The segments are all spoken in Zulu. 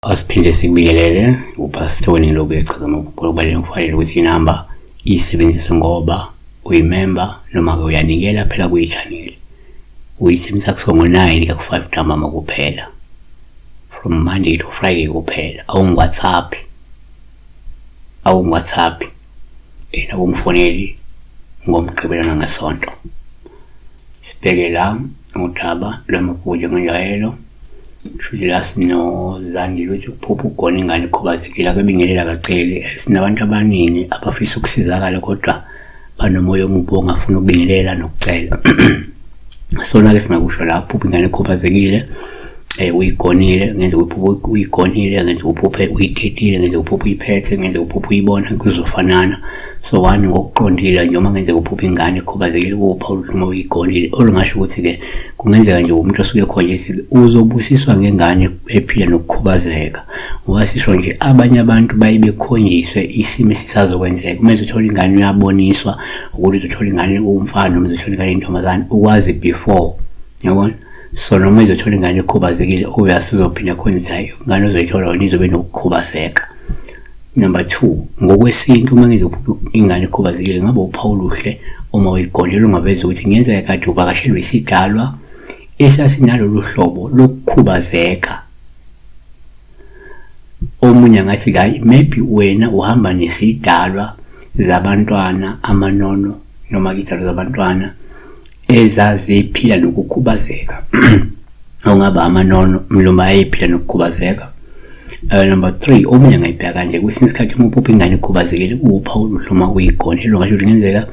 Asiphinde sikubingelele uPastor Tony lokhu echaza amaphupho. Kubalulekile kufanele ukuthi inamba iyisebenzise ngoba uyimember noma-ke uyanikela phela kuyi-channel. Uyisebenzisa kusuka ngo-9 kuya ku-5 ntambama kuphela, from Monday to Friday kuphela. Awungi-WhatsApp, awungi-WhatsApp and awungifoneli ngoMgqibelo nangeSonto. Sibheke la udaba lwamaphupho njengenjwayelo. Shuthi la sinoZandile uthi ukuphupha ugona ingane ikhubazekile akebingelela kaceli. Sinabantu abaningi abafisa ukusizakala kodwa banomoya omubi ongafuni ukubingelela nokucela. Sona-ke singakusho la, uphupha ingane ekhubazekile uyigonile, ngenzeka uphuphe uyigonile, ngenzeka uphuphe uyitetile, ngenzeka uphuphe uyiphethe, ngenzeka uphuphe uyibona, kuzofanana. So one ngokuqondile nje uma ngenzeka uphuphe ingane ekhubazekile kuwuphawu oluhle uma uyigonile, olungasho ukuthi-ke kungenzeka nje umuntu osuke ekhonjisiwe uzobusiswa ngengane ephila nokukhubazeka. Ngoba sisho nje abanye abantu baye bekhonjiswe isimo esisazokwenzeka. Uma ezothola ingane uyaboniswa ukuthi uzothola ingane umfana noma uzothola ingane intombazane, ukwazi before, yabona. So noma ezothola ingane ekhubazekile obvious uzophinda akhonjiswe hhayi ingane ozoyithola wena izobe nokukhubazeka. Number 2, ngokwesintu uma ngizophupha ingane ekhubazekile ngabe uphawu oluhle uma uyigondela ungaveza ukuthi kungenzeka kade uvakashelwe isidalwa esasinalolu hlobo lokukhubazeka. Omunye angathi hayi maybe wena uhamba nesidalwa zabantwana amanono noma izidalwa zabantwana ezaziphila nokukhubazeka, ongaba amanono mluma ayephila nokukhubazeka. Number 3, omunye angayibheka kanje, kwesinye isikhathi uma uphupha ingane ikhubazekile kuwuphawu oluhle uma uyigona. Ngasho ukuthi kungenzeka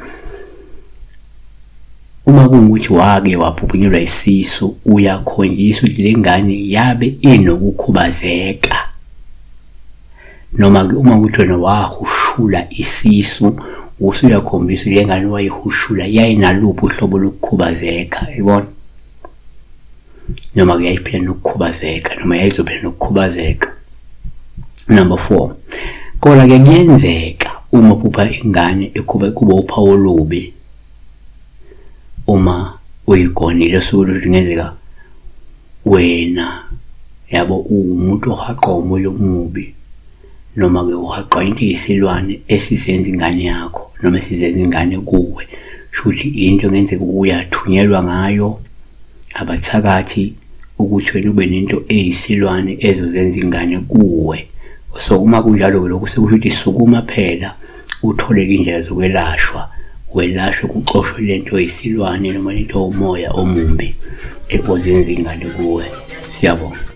uma kuwukuthi wake waphuphunyelwa isisu uyakhonjiswa ukuthi le ngane yabe inokukhubazeka, noma-ke uma kuthi wena wahushula isisu usuyakhombisa ukuthi le ngane wayihushula yayinaluphi uhlobo lokukhubazeka, yibona, noma-ke yayiphila nokukhubazeka noma yayizophila nokukhubazeka. Number 4, kodwa-ke kuyenzeka uma uphupha ingane kuba uphawu olubi uma uyigonile, osuke ukuthi kungenzeka wena yabo uwumuntu ohaqwa umoya omubi noma-ke uhaqwa into eyisilwane esizenza ingane yakho noma esizenza ingane kuwe. Shuthi into engenzeka uyathunyelwa ngayo abathakathi ukuthi wena ube nento eyisilwane ezozenza ingane kuwe. So uma kunjalo-ke lokhu sekusho ukuthi sukuma phela uthole indlela zokwelashwa, welashwe kuxoshwe lento eyisilwane noma lento umoya omumbi ozenza ingane kuwe. Siyabonga.